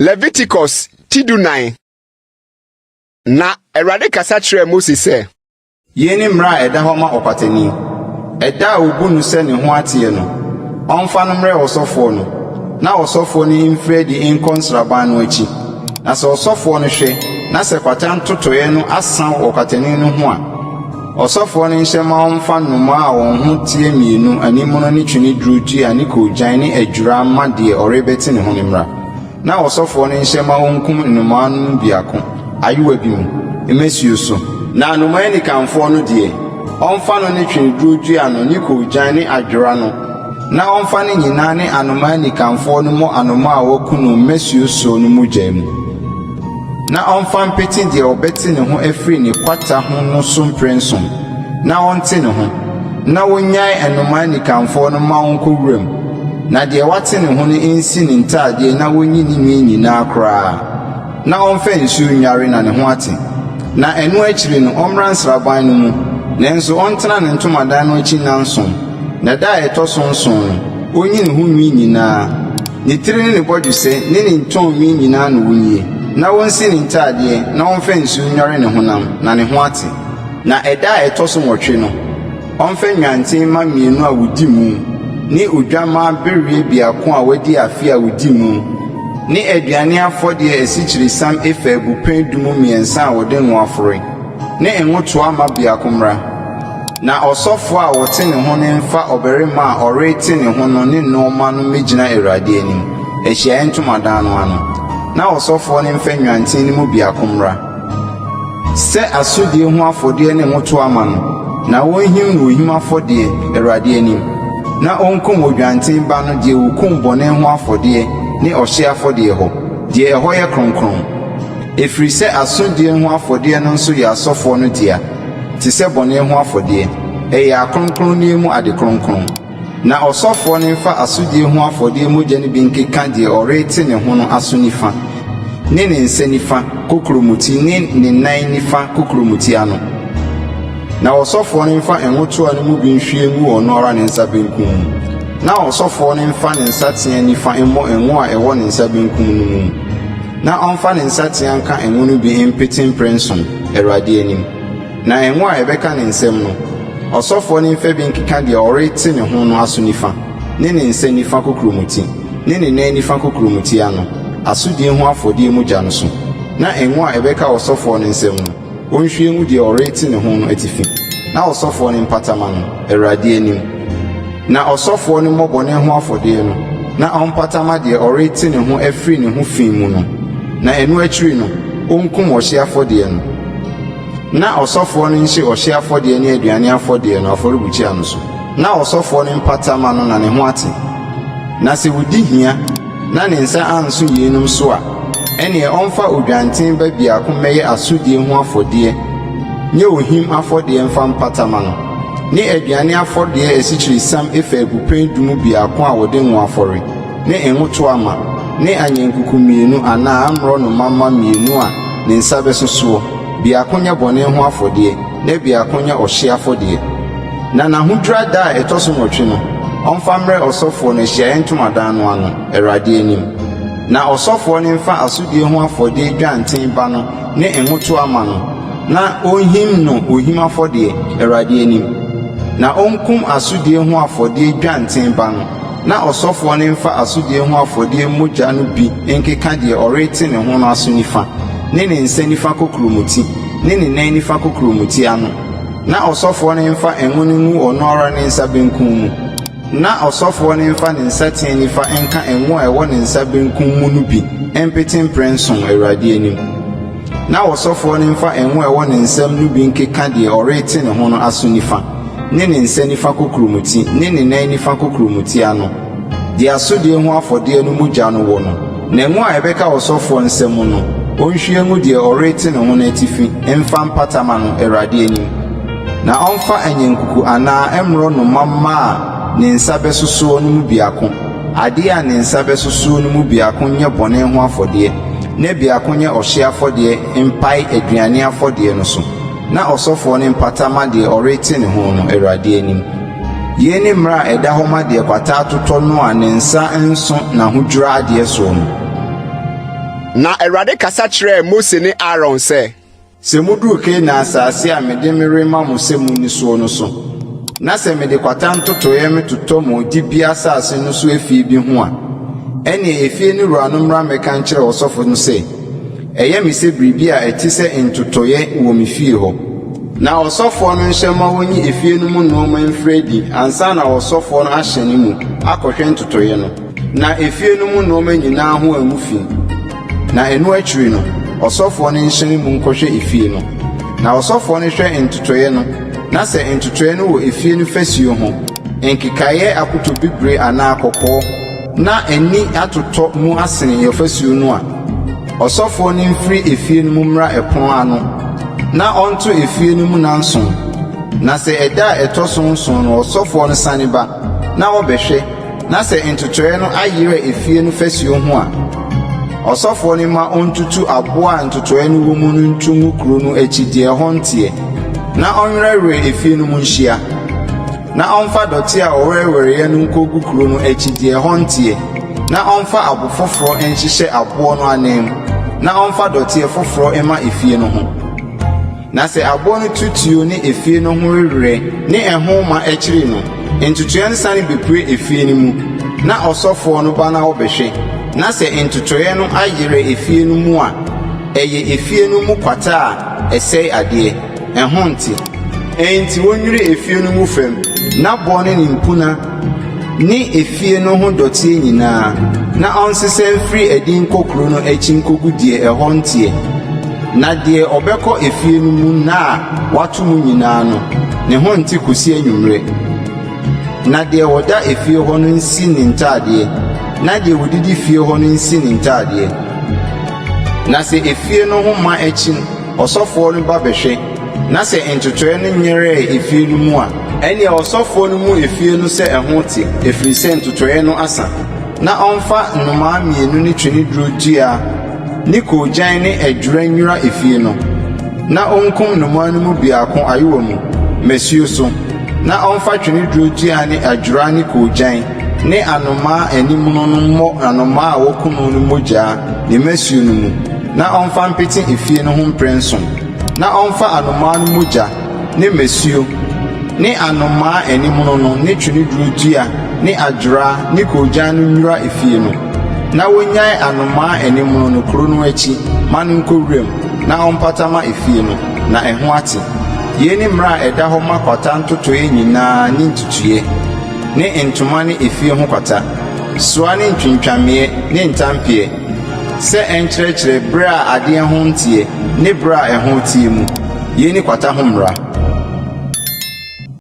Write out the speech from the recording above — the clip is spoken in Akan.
Leviticus ti dunan. Na Awurade kasa kyerɛɛ Mose sɛ. Yei ne mmara a ɛda hɔ ma ɔkwatani. Ɛda a wɔbu no sɛ ne ho ateɛ no, ɔmfa no mmrɛ ɔsɔfoɔ no, na ɔsɔfoɔ no mfiri adi nkɔ nsraban no akyi. Na sɛ ɔsɔfoɔ no hwɛ, na sɛ kwata ntotɔeɛ no asa wɔ ɔkwatani no ho a, ɔsɔfoɔ no nhyɛ ma wɔmfa nnomaa a wɔn ho teɛ mmienu, animono ne tweneduro dua ne koogyan ne adwera mma deɛ ɔrebɛte ne ho no mmra. Na ɔsɔfoɔ no nhyɛ ma wɔnkum nnomaa no mu biako, ayowa bi mu, mmasuo so. Na nnomaa anikanfoɔ no deɛ, ɔmfa no ne tweneduro dua no ne koogyan ne adwera no, na ɔmfa ne nyinaa ne anomaa anikanfoɔ no mmɔ anomaa a wɔaku no mmasuo soɔ no mogya mu, na ɔmfa mpete deɛ ɔbɛte ne ho afiri ne kwata ho no so mprɛnson, na ɔnte ne ho, na wɔnnyae nnomaa anikanfoɔ no mma wɔnkɔ wuram. Na deɛ wate ne ho no nsi ne ntadeɛ na ɔnyi ne nwi nyinaa koraa, na ɔmfa nsuo nnware na ne ho ate. Na ɛno akyiri no ɔmmra nsraban no mu, nanso ɔntena ne ntomadan no akyi nnanson. Na da a ɛtɔ so nson no, ɔnyi ne ho nwi nyinaa, ne tiri ne ne bɔdwesɛ ne ne ntɔn nwi nyinaa na ɔnyie, na ɔnsi ne ntadeɛ na ɔmfa nsuo nnware ne honam, na ne ho ate. Na ɛda a ɛtɔ so nwɔtwe no, Ɔmfa nnwanten mma mmienu a wodi mu, ne odwammaa bereɛ biako a wadi afe a odi mu, ne aduane afɔdeɛ asikyiresiam efa abupɛn du mu mmiɛnsa a wɔde ngo afɔre, ne ngo toa ma biako mmra. Na ɔsɔfoɔ a wɔte ne ho no mfa ɔbarima a ɔrete ne ho no ne nnoɔma no mmɛgyina Awurade anim, ahyiaeɛ ntomadan no ano, na ɔsɔfoɔ no mfa nnwanten no mu biako mmra. Sɛ asodie ho afɔdeɛ ne ngo toa ma no, na wɔnhim no ohim afɔdeɛ, Awurade anim, na ɔnkum odwanten ba no deɛ wɔkum bɔne ho afɔdeɛ ne ɔhyeɛ afɔdeɛ hɔ, deɛ ɛhɔ yɛ kronkron. Ɛfiri sɛ asodie ho afɔdeɛ no nso yɛ asɔfoɔ no dea, te sɛ bɔne ho afɔdeɛ, ɛyɛ akronkronneɛ mu ade kronkron. Na ɔsɔfoɔ no mfa asodie ho afɔdeɛ mogya no bi nkeka deɛ ɔrete ne ho no aso nifa, ne ne nsa nifa kokuromoti ne ne nan nifa kokuromoti ano. Na ɔsɔfoɔ no mfa ngo toa no mu bi nhwie ngu ɔno ara ne nsa benkum mu, na ɔsɔfoɔ no mfa ne nsateaa nifa mmɔ ngo a ɛwɔ ne nsa benkum no mu, na ɔmfa ne nsateaa nka ngo no bi mpete mprɛnson, Awurade anim. Na ngo a ɛbɛka ne nsam no, ɔsɔfoɔ no mfa bi nkeka deɛ ɔrete ne ho no aso nifa, ne ne nsa nifa kokuromoti, ne ne nan nifa kokuromoti ano, asodie ho afɔdeɛ mogya no so. Na ngo a ɛbɛka ɔsɔfoɔ no nsam no, ɔnhwie ngu deɛ ɔrete ne ho no atifi, na ɔsɔfoɔ no mpata mma no, Awurade anim. Na ɔsɔfoɔ no mmɔ bɔne ho afɔdeɛ no, na ɔmpata mma deɛ ɔrete ne ho afiri ne ho fi mu no, na ɛno akyiri no, ɔnkum ɔhyeɛ afɔdeɛ no. Na ɔsɔfoɔ no nhye ɔhyeɛ afɔdeɛ ne aduane afɔdeɛ no afɔrebukyia no so, na ɔsɔfoɔ no mpata mma no na ne ho ate. Na sɛ ɔdi hia na ne nsa anso yeinom so a, ɛnneɛ ɔmfa odwanten ba biako mmɛyɛ asodie ho afɔdeɛ nyɛ ohim afɔdeɛ mfa mpata mma no, ne aduane afɔdeɛ asikyiresiam efa abupɛn du mu biako a wɔde ngo afɔre. ne ngo toa ma, ne anyankuku mmienu anaa mmorɔnoma mma mmienu a ne nsa bɛso soɔ, biako nyɛ bɔne ho afɔdeɛ, na biako nyɛ ɔhyeɛ afɔdeɛ. Na n'ahodwira da a ɛtɔ so nwɔtwe no, ɔmfa mmrɛ ɔsɔfoɔ no ahyiaeɛ ntomadan no ano, Awurade anim. Na ɔsɔfoɔ no mfa asodie ho afɔdeɛ dwanten ba no ne ngo toa ma no, na ɔnhim no ohim afɔdeɛ, Awurade anim. Na ɔnkum asodie ho afɔdeɛ dwanten ba no, Na ɔsɔfoɔ no mfa asodie ho afɔdeɛ mogya no bi nkeka deɛ ɔrete ne ho no aso nifa, ne ne nsa nifa kokuromoti, ne ne nan nifa kokuromoti ano. Na ɔsɔfoɔ no mfa ngo no ngu ɔno ara ne nsa benkum mu. Na ɔsɔfoɔ no mfa ne nsateaa nifa nka ngo a ɛwɔ ne nsa benkum mu no bi mpete mprɛnson Awurade anim. Na ɔsɔfoɔ no mfa ngo a ɛwɔ ne nsam no bi nkeka deɛ ɔrete ne ho no aso nifa, ne ne nsa nifa kokuromoti ne ne nan nifa kokuromoti ano, deɛ asodie ho afɔdeɛ no mogya no wɔ no. Na ngo a ɛbɛka ɔsɔfoɔ nsa mu no, ɔnhwie ngu deɛ ɔrete ne ho no atifi mfa mpata mma no, Awurade anim. Na ɔmfa anyankuku anaa mmorɔnoma mma a ne nsa bɛso soɔ no mu biako, adeɛ a ne nsa bɛso soɔ no mu biako nyɛ bɔne ho afɔdeɛ, na biako nyɛ ɔhyeɛ afɔdeɛ mpae aduane afɔdeɛ no so. Na ɔsɔfoɔ no mpata mma deɛ ɔrete ne ho no, Awurade anim. Yei ne mmara a ɛda hɔ ma deɛ kwata atotɔ no a ne nsa nso n'ahodwira adeɛ soɔ no. Na Awurade kasa kyerɛɛ Mose ne Aaron sɛ. Sɛ muduru Kanaan asase a mede merema mo sɛ munni soɔ no so, na sɛ mede kwata ntotɔeɛ metotɔ mo dibea asase no so efie bi ho a, ɛnneɛ efie no wura no mmra mmɛka nkyerɛ ɔsɔfo no sɛ, 'Ɛyɛ me sɛ biribi a ɛte sɛ ntotɔeɛ wɔ me fie hɔ. Na ɔsɔfoɔ no nhyɛ mma wɔnyi efie no mu nnoɔma mfiri adi ansa na ɔsɔfoɔ no ahyɛne mu akɔhwɛ ntotɔeɛ no, na efie no mu nnoɔma nyinaa ho angu fi. Na ɛno akyiri no, ɔsɔfoɔ no nhyɛne mu nkɔhwɛ efie no. Na ɔsɔfoɔ no hwɛ ntotɔeɛ no, na sɛ ntotɔeɛ no wɔ efie no fasuo ho, nkekaeɛ apotobibire anaa kɔkɔɔ, na ani atotɔ mu asene ɔfasuo no a, ɔsɔfoɔ no mfiri efie no mu mmra ɛpono ano, na ɔnto efie no mu nnanson. Na sɛ ɛda a ɛtɔ so nson no ɔsɔfoɔ no sane ba, na ɔbɛhwɛ, na sɛ ntotɔeɛ no ayera efie no fasuo ho a, ɔsɔfoɔ no mma ɔntutu aboɔ a ntotɔeɛ no wɔ mu no nto ngu kuro no akyi deɛ ɛhɔ nteɛ, na ɔnwerɛwerɛ efie no mu nhyia. Na ɔmfa dɔte a ɔwerɛwerɛeɛ no nkɔgu kuro no akyi deɛ ɛhɔ nteɛ, na ɔmfa abo foforɔ nhyehyɛ aboɔ no ananmu, na ɔmfa dɔteɛ foforɔ mma efie no ho. Na sɛ aboɔ no tutuo ne efie no ho wewerɛ ne ɛho ma akyiri no, ntotoeɛ no sane bɛpue efie no mu, na ɔsɔfoɔ no ba na ɔbɛhwɛ, na sɛ ntotoeɛ no ayerɛ efie no mu a, ɛyɛ efie no mu kwata a ɛsɛe adeɛ. Ɛho nte. Enti wonnwiri efie no mu fam, n'aboɔ ne ne mpuna ne efie no ho dɔteɛ nyinaa, na ɔnsesa mfiri adi nkɔ kuro no akyi nkɔgu deɛ ɛhɔ nteɛ. Na deɛ ɔbɛkɔ efie no mu nna a wɔato mu nyinaa no, ne ho nte kɔsi anwummerɛ. Na deɛ ɔda efie hɔ no nsi ne ntadeɛ, na deɛ ɔdidi fie hɔ no nsi ne ntadeɛ. Na sɛ efie no ho ma akyi Ɔsɔfoɔ no ba bɛhwɛ, na sɛ ntotɔeɛ no nyerɛɛ efie no mu a, ɛnneɛ ɔsɔfoɔ no mmu efie no sɛ ɛho te, ɛfiri sɛ ntotɔeɛ no asa. Na ɔmfa nnomaa mmienu ne tweneduro dua ne koogyan ne ɛdwerɛ nnwira efie no. Na ɔnkum nnomaa no mu biako ayowa mu, mmasuo so, na ɔmfa tweneduro dua ne adwera ne koogyan ne anomaa animono no mmɔ anomaa a wɔaku no no mogya ne mmasuo no mu. Na ɔmfa mpete efie no ho mprɛnson, na ɔmfa anomaa no mogya, ne mmasuo, ne anomaa animono no ne tweneduro dua ne adwera ne koogyan no nnwira efie no. Na wonnyae anomaa animono no kuro no akyi ma no nkɔ wuram, na ɔmpata ma efie no, na ɛho ate. Yei ne mmara a ɛda hɔ ma kwata ntotoeɛ nyinaa ne ntutuiɛ, ne ntoma ne efie ho kwata, soa ne ntwintwameeɛ ne ntampeɛ, Sɛ ɛnkyerɛkyerɛ bere a adeɛ ho nteɛ ne bere a ɛho teɛ mu. Yei ne kwata ho mmara.